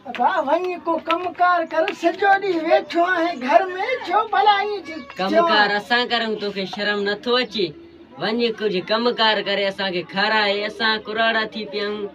ابا وڃ ڪو ڪم ڪار ڪر، سڄو ڏينهن ويٺو آهين گهر ۾، ڇو ڀلا ائين ٿيو ڪم ڪار اسان ڪريون توکي شرم نٿو اچي؟ وڃ ڪجهه ڪم ڪار ڪري اسان کي کارائي، اسان ڪراڙا ٿي پيا آهيون.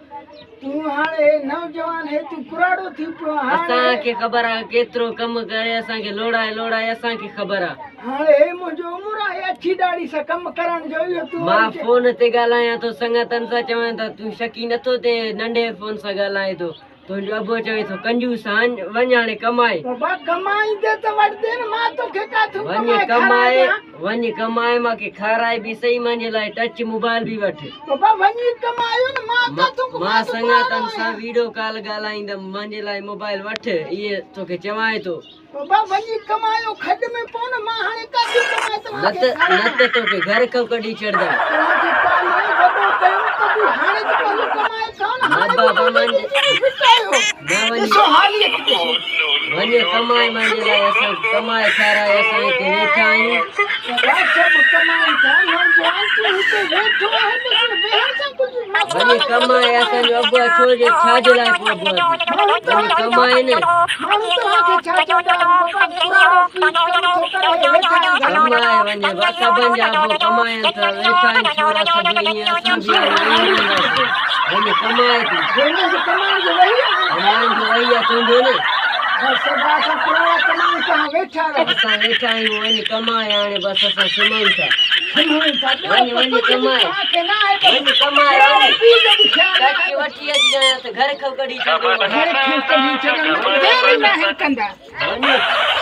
تون هاڻي هي نوجوان هي تون ڪراڙو ٿي پيو آهين هاڻي. اسان کي خبر آهي ڪيترو ڪم ڪري اسان کي لوڙائي لوڙائي اسان کي خبر آهي. هاڻي هي منهنجو عمر آهي اڇي ڏاڙهي سان ڪم ڪرڻ جو اهو تون مان فون تي ڳالهايان ٿو سنگتن سان چون ٿا تون شڪي نٿو ٿئين ننڍي فون سان ڳالهائين ٿو. تنهنجو ابو چوي ٿو ڪنجوس آن وڃ هاڻي ڪمائي. بابا ڪمائيندي ته وٺندين مان توکي ڪاٿون وڃ ڪمائي ڪمائي کارايان. وڃ ڪمائي مان کي کارائي به سهي مانجي لاء ٽچ موبائل به وٺ. بابا وڃي ڪمايو نه مان ڪاٿون مان مان ته سنگتن ڪراڙو سان آهيان. ويڊيو ڪال ڳالهائيندم مانجي لاء موبائل وٺ اهي توکي چوانء ٿو. بابا وڃي ڪمايو کڏ ۾ پئو نه مان هاڻي ڪاٿي ڪمائي نه توهان کي ته نه کارايان. ته توکي گهر کان ڪڍي ڇڏندم. توهان کي پاليو وڏو ڪيو ته به هاڻي ته پنهنجو ڪمائي کائو نه نه هاڻي به بابا منهنجي مان زندگي ۾ فٽ آهيو. نه وڃ ڏسو حالي کي ڏسو. وڃ ڪمائي مانجي لاء اسان کي ڪمائي کارائي اسان هتي ويٺا آهيون. بابا سڀ ڪمائين ٿا نوجوان تون هتي ويٺو آهين بس ويهڻ سان ڪجهه مان وڃ ڪمائي اسان جو ابو آهي ڇو جو ڇا جي لاء پوء ابو آهي ماڻهو وڃ توهان کي ڪمائي نه. ماڻهو توهان کي ڇا چوندا بابا ڪراڙو پيء ڪم ٿو ڪري هي ويٺا آهن گهر ۾. ڪمائي وڃ بس سڀن جا ابو ڪمائين ٿا ويٺا آهن ڇورا سڀ ائين اسان به هاڻي ائين ڪنداسين وڃ ڪمائي تون. جنهن جو ڪمائڻ جو وهي آهي. ڪمائڻ جو وهي آهي تنهنجو نه. بس سڀ اسان ڪراڙا ڪمايون توهان ويٺا رهو. اسان ويٺا آهيون وڃ ڪمائي هاڻي بس اسان سمهون ٿا. سمهون ٿا ٻيو وڃ ته وڃ ڪجهه به ڪمائي توهان کي نه آهي بس وڃ ڪمائي ڪراڙي وڃ. پيء جو به خيال نه ٽچ آهي بس. وٺي اچجانء ته گهر کان ڪڍي ڇڏيندومانء. گهر کان ڪڍي ڇڏڻ ۾ دير ئي ناهن ڪندا. وڃ.